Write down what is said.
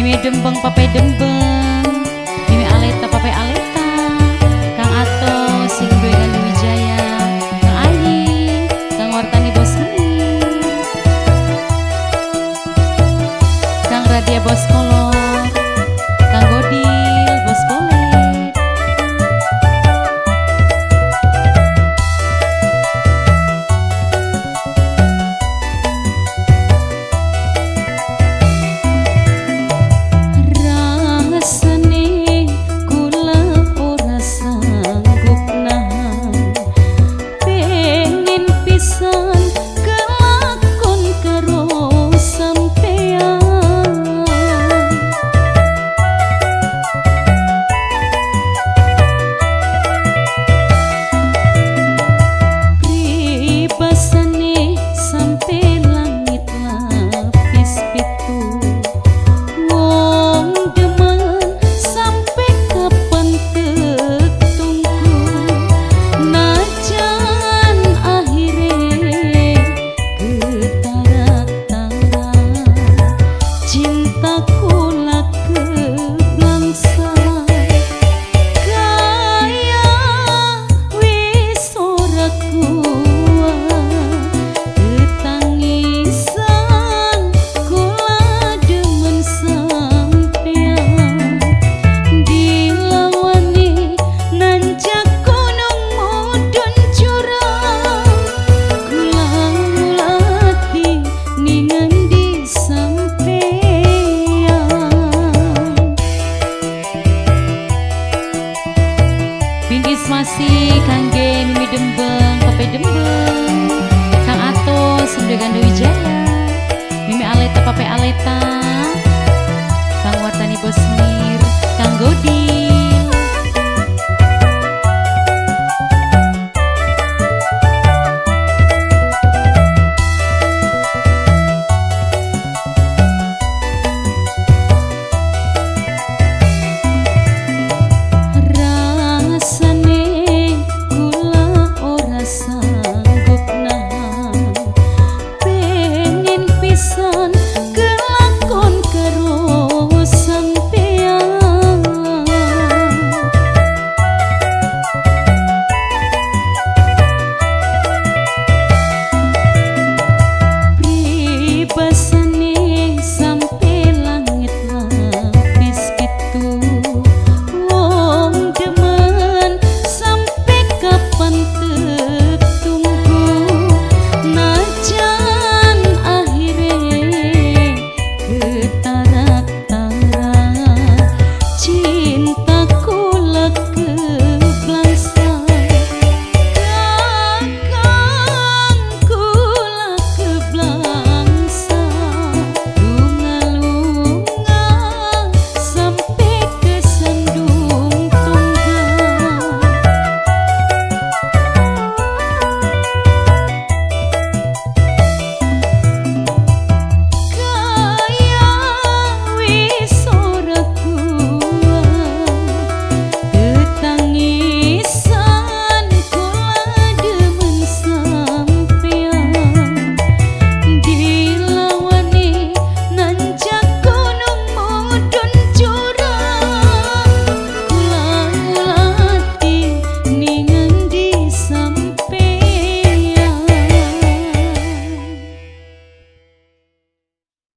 Mimi Dembeng Pape Dembeng, Mimi Aleta Pape Aleta, Kang Ato sing duwe Gandhi Wijaya, Kang Ayi, Kang Wartani Bos Meni, Kang Radia Bos Kolor, Kang Godil Bos Bolet. Rasane kula ora sanggup nahan, pengen pisan kelakon karo sampean. Pribasane sampe langit lapis pitu, wong demen sampe kapan tetungku, najan akhire ketara-tara cintaku lak keblangsa, kaya wis ora kuat tetangisan kula demen sampean, dilawani nanjak gunung mudhun jurang, kula ngulati ning ngendi sampean. Bingkis masih kangge Mimi Dembeng, Pape Dembeng, Kang Ato sing duwe Gandhi Wijaya, Mimi Aleta Pape Aleta.